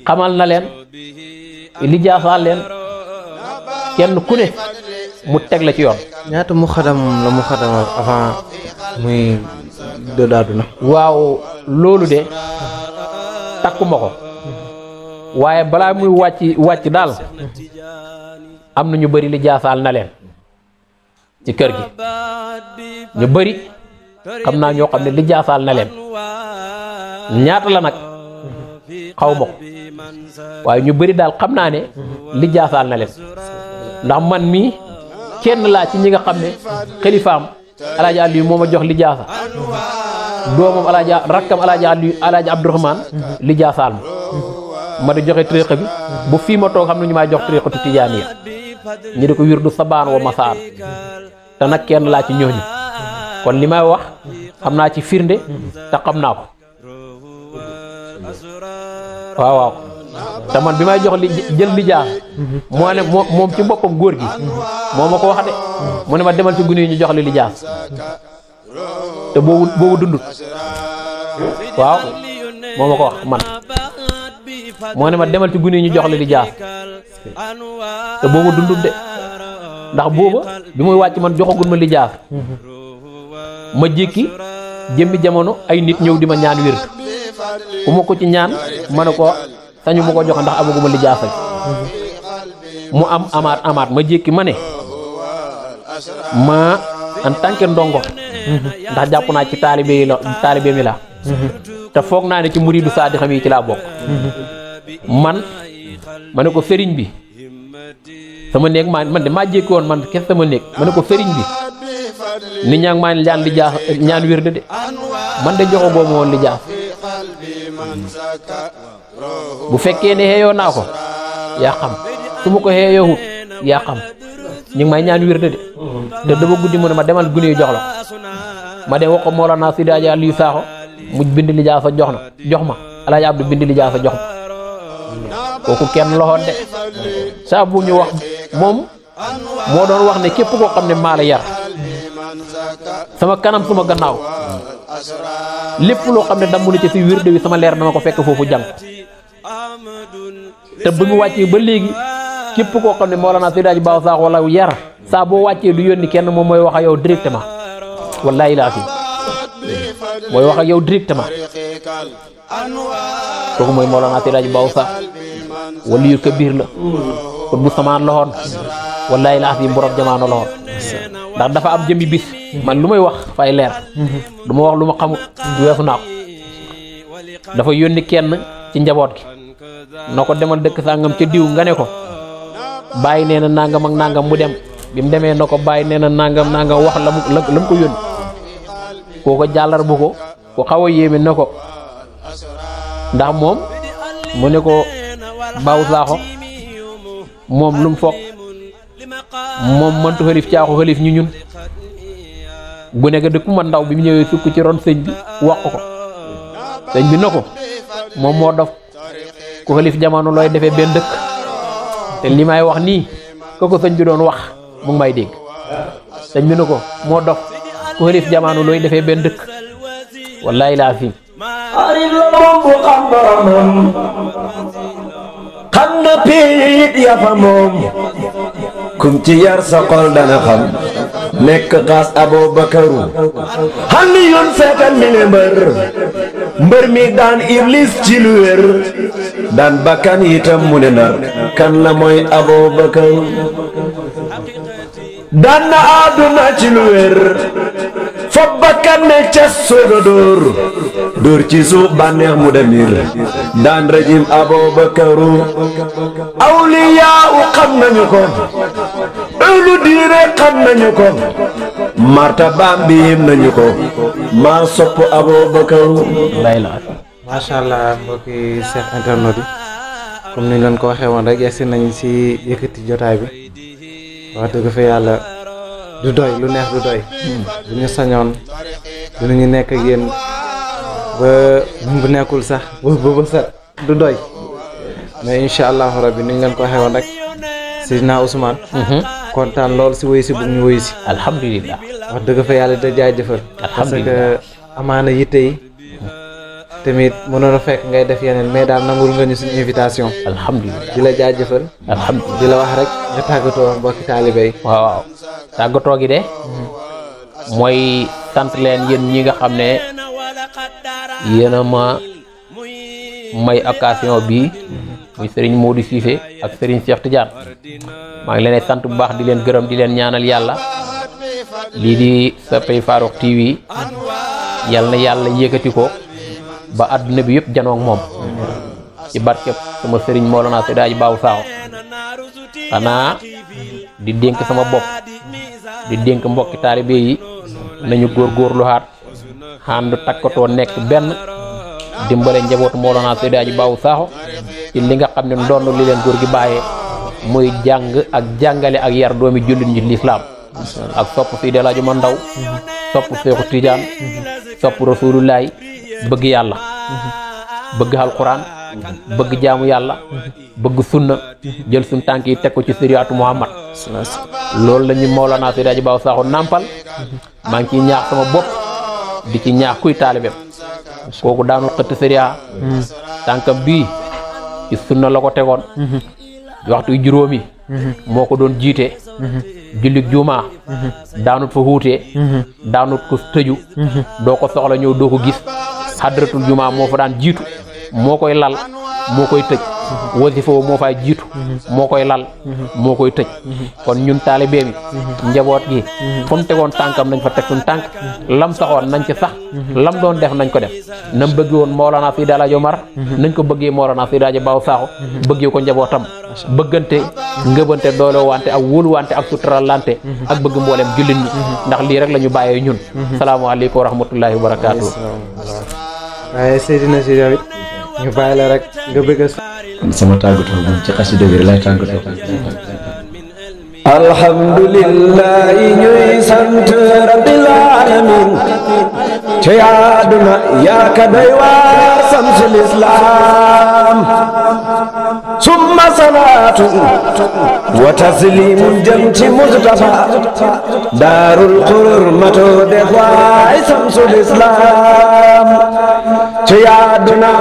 xamal na leen lijaasaal leen kenn ku ne mu teg la ci yoon. ñaata mu xadam avant muy dëddu àdduna. waaw loolu de takkuma ko waaye balaa muy wàcc daal am na ñu bëri lijaasaal na leen ci kër gi ñu bëri xam naa ñoo xam ne lijaasaal na leen ñaata la nag xaw ma ko waaye ñu bëri daal xam naa ne lijaasaal na leen ndax man mii kenn laa ci ñi nga xam ne xalifaam Alaaji Aliou moo ma jox lijaasa doomam rakkam Alaaji Aliou Alaaji Abdourahmane lijaasaal ma di joxe tariqa bi bu fii ma toog xam ne ñu may jox tariqatu tijaaniya ñu di ko wirdu sabaan wa masaan te nag kenn laa ci ñooñu kon li may wax xam naa ci firnde te xam naa ko waaw te man bi may jox li jël li jaar moo ne moom ci boppam góor gi moo ma ko wax de mu ne ma demal ci gune yi ñu jox li jaar te boobu dundut waaw moo ma ko wax man moo ne ma demal ci gune yi ñu jox li jaar te boobu dundut de ndax booba bi muy wàcc man joxagul ma li jaar ma jékki jëmmi jamono ay nit ñëw di ma ñaan wér ku ma ko ci ñaan ma ne ko sañu ma ko joxe ndax amaguma li jaasa mu am amaat ma jékki ma ne ma en tant que ndongo ndax jàpp naa ci taalibe mi la te foog naa ne ci muridu saadi xam yi ci laa bokk ma ne ko sëriñ bi sama néeg man de maa jékki woon man kes sama néeg ma ne ko sëriñ bi nit ñaa ngi maa ñaan li jaas ñaan wér de man de joxo boobu woon li jaas bu fekkee ne xeeyoo naa ko yaa xam su ma ko xeeyoowut yaa xam ñu ngi may ñaan wér de te dama guddi mu ne ma demal gune yi jox la ma dem wax ko Mawlana Seydi Hadji Aliou Sakho mu bind li jaasa jox ma Alaaji Abdu bind li jaasa jox ma kooku kenn loxoon de saa bu ñu wax moom moo doon wax ne képp koo xam ne maa la yar sama kanam sama gannaaw lépp loo xam ne damm na ci si wirde wi sama leer dama ko fekk foofu jàng te bu mu wàccee ba léegi képp koo xam ne Mawlana Seydi Hadji Baaw Sakho wala yar saa boo wàccee du yónni kenn moom mooy wax ak yow directement wallaahi laa fi mooy wax ak yow directement kooku mooy Mawlana Seydi Hadji Baaw Sakho waliyu kabir la kon bu samaan loxoon wallaahi laa fi borom jamaano loxoon ndax dafa am jëmmi bis man lu may wax fay leer du ma wax lu ma xamut weesu naa ko dafa yónni kenn ci njaboot gi na ko demal dëkk sàngam ca diw nga ne ko bàyyi nee na nangam ak nangam mu dem bi mu demee na ko bàyyi nee na nangam wax la mu ko yónni kooko jàllar bu ko xaw a yéeme na ko ndax moom mu ne ko Baaw Sakho moom lu mu foog moom mëntu xalif caaxu xalif ñu ñun gune ga dëkku ma ndaw bi mu ñëwee sukk ci ron sëñ bi wax ko sëñ bi na ko moom moo dof ku xalif jamono looy defee benn dëkk te li may wax nii ko sëñ bi doon wax mu ngi may dégg sëñ bi na ko moo dof ku xalif jamono looy defee benn dëkk wallaahi laa fi arif la moom bu xam boromam xam na piit ya fa moom kum ci yar sa xol dana xam nekk xaas Abubakaru xanni yoon seetal mi ne mbër mi daan iblis ci lu wér daan bakkan itam mu ne nar kan la mooy Abubakaru daan na àdduna ci lu wér foog bakkan ne cas sooga dóor ci suuf bànneex mu demir daan rajim Abubakaru awliyaa u xam nañu ko ëllu diine xam nañu ko martabaam bi yim nañu ko maa sopp Abubakaru layla macha allah mbokki Cheikh internet yi comme ni leen ko waxee woon rek yegsi nañ si yëkkati jotaay bi wax dëgg fa yàlla du doy lu neex du doy bu ñu sañoon dinañu nekk ak yéen ba bu nekkul sax ba set du doy mais incha allahu rabbi ni ñu leen ko waxee woon rek Seydina Ousmane kontaan lool si woy si bu ñu woy si alhamdulilah wax dëgg fa yàlla da jaajëfal parce que amaana yitte yi tamit mënoon a fekk ngay def yeneen mais daal nangul nga ñu suñu invitation alhamdulilah di la jaajëfal alhamdulilah di la wax rek nga tàggatoo mbokki taalibe yi waaw tàggatoo gi de mooy sant leen yéen ñi nga xam ne yéen a ma may occasion bii muy Serigne Modou Cissé ak Serigne Cheikh Tidiane maa ngi leen sant bu baax di leen gërëm di leen ñaanal yàlla lii di Soppey Farokh TV yal na yàlla yëkkati ko ba àdduna bi yëpp janoog moom ci barkeb sama Serigne Mawlana Seydi Hadji Baaw Sakho xanaa di dénk sama bopp di dénk mbokki taalibe yi nañu góorgóorlu xaat ànd takkatoo nekk benn dimbale njabootu Mawlana Seydi Hadji Baaw Sakho ci li nga xam ne ndonn li leen góor gi bàyyee muy jàng ak jàngale ak yar doomi jullit ñi lislaam ak sopp Seydi Hadji ma ndaw sopp Seexu Tijaan sopp Rasulullaay bëgg yàlla bëgg alquran bëgg jaamu yàlla bëgg sunna jël suñ tànk yi teg ko ci siriatu Muhammad loolu la ñu Mawlana Seydi Hadji Baba Sakho nampal maa ngi ciy ñaax sama bopp di ci ñaax kuy taalibeem kooku daanul xëtt sëriya tànkam bii ci sunna la ko tegoon waxtu juróomi moo ko doon jiite jullik jumaa daanut fa wuutee daanut ko tëju doo ko soxla ñëw doo ko gis xadratul jumaa moo fa daan jiitu moo koy lal moo koy tëj wasifa moo fay jiitu moo koy lal moo koy tëj kon ñun taalibe bi njaboot gi fu mu tegoon tànkam nañ fa teg suñ tànk lam saxoon nañ ci sax lam doon def nañ ko def nam bëgg woon Mawlana Seydi El Hadji Omar nañ ko bëggee Mawlana Seydi Hadji Baba Sakho bëggee ko njabootam bëggante ngëbante doole wante ak wóolu wante ak sutural lante ak bëgg mboolem jullit ñi ndax lii rek la ñu bàyyee ñun salaamaaleykum wa rahmatullahi wa barakaatu. waaye Seydina si yow it ñu bàyyi la rek nga bëgg sama tàggatoo moom ci xasida bi lay tàggatoo. alhamdulillahi ñuy sant rabbil alamin ci àdduna yaa ka doy waar samsul islam summa salaatu wa taslimun jëm ci Mustafa daarul xurur mato def waay samsul islam ci àdduna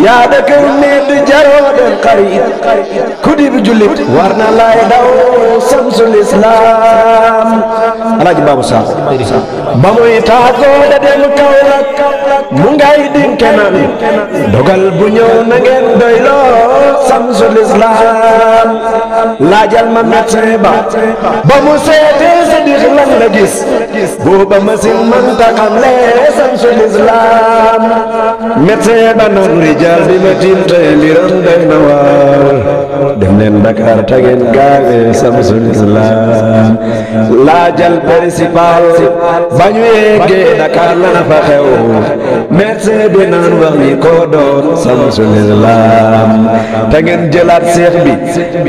yaa dëkk nit jaroo def xarit ku dib jullit war na lay daw samsul islam Alaaji Baba Sakho ba muy tàggoo da dem Kaolack mu ngay dinke nan dogal bu ñëw na ngeen doyloo samsul islam laajal ma médecin ba mu seetee sa dix lan la gis booba machine mënta xam le samsul islam médecin ba nan rijal bi ma tiim tey mbiram doy na waar dem leen Dakar ta ngeen gaawe samsul islam laajal principal ba ñu yeggee Dakar la na fa xew médecin bi naan wax ni ko doon samsul islam te ngeen jëlaat seex bi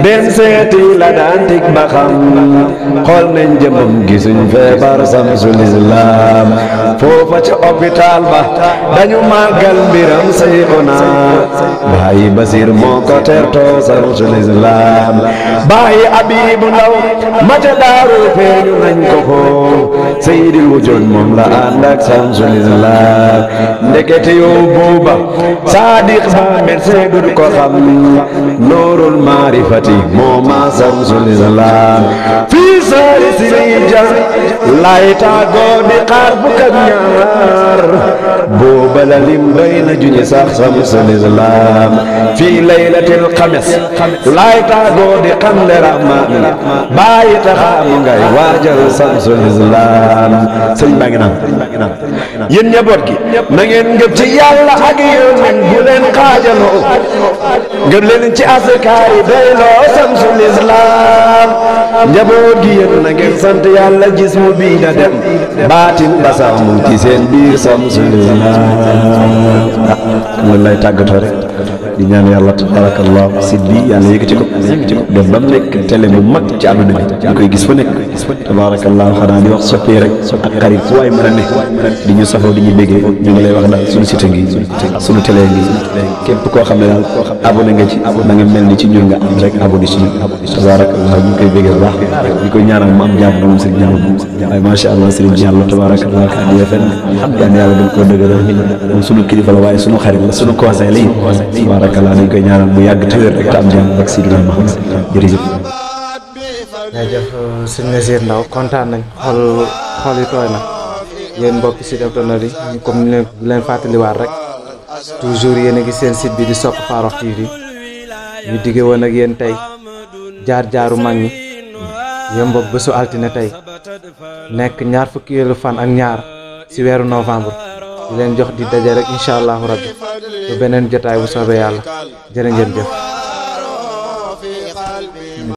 dem seeti la daan tig ba xam xool nañ jëmam gisuñ feebar samsul islam foofa ca hôpital ba dañu màggal mbiram sayxuna bàyyi Basir moo ko tertoo samsul islam bàyyi Abibu Ndaw ma ca daaru feeñu nañ ko ko Seydil Wujud moom la ànd ak samsul islam ndekete yow booba Sadiq ba médecin du ko xam Nuurul Maarifati moo ma samsul islam fii saari sirija lay tàggoo di xaar fukk ak ñaar booba la lim doy na juñi sax samsul islam fii laylatil xames lay tàggoo di xam le rahmaan bàyyi taxaamu ngay waajal samsul islam sëriñ baa ngi naan yéen njaboot gi na ngeen ngëb ci yàlla ak yónneen bu leen xaajaloo ngëb leen ci asakaar yi doyloo samsul islam njaboot gi yéen na ngeen sant yàlla gis mu bii da dem baatin ba sax mu ci seen biir samsul islam loolu lay tàggatoo rek di ñaan yàlla tabarakallah sit bi yàlla yëkkati ko dem ba mu nekk télé bu mag ci àdduna bi ñu koy gis fa nekk tabarakallah xanaa di wax soppee rek ak xarit fu waay mën a ne di ñu safoo di ñu béggee ñu ngi lay wax daal suñu site ngi suñu télé ngi képp koo xam ne daal abonné nga ci da nga mel ni ci ñun nga am rek abonné ci ñun tabarakallah ñu koy béggee bu baax ñu koy ñaanal mu am jàmm moom sëriñ jàmm waaye macha allah sëriñ Diallo tabarakallah ka di fen yàlla dañ koo dëgëral moom suñu kilifa la waaye suñu xarit la suñu conseil la tabarakallah dañ koy ñaanal mu yàgg te wér rek te am jàmm ak Sidina Muhammad jërëjëf. jaajëf sëñ Nazir Ndaw kontaan nañ xol yi tooy na yéen mbokki site internet yi comme ni leen fàttaliwaat rek toujours yéen a ngi seen site bi di Sope Farokh TV ñu digge woon ak yéen tey jaar-jaaru mag ñi yemb ak bésu altine tey nekk ñaar fukkeelu fan ak ñaar ci weeru novembre di leen jox di daje rek incha allahu rabbi ba beneen jotaay bu soobee yàlla jërë ngeen jëf.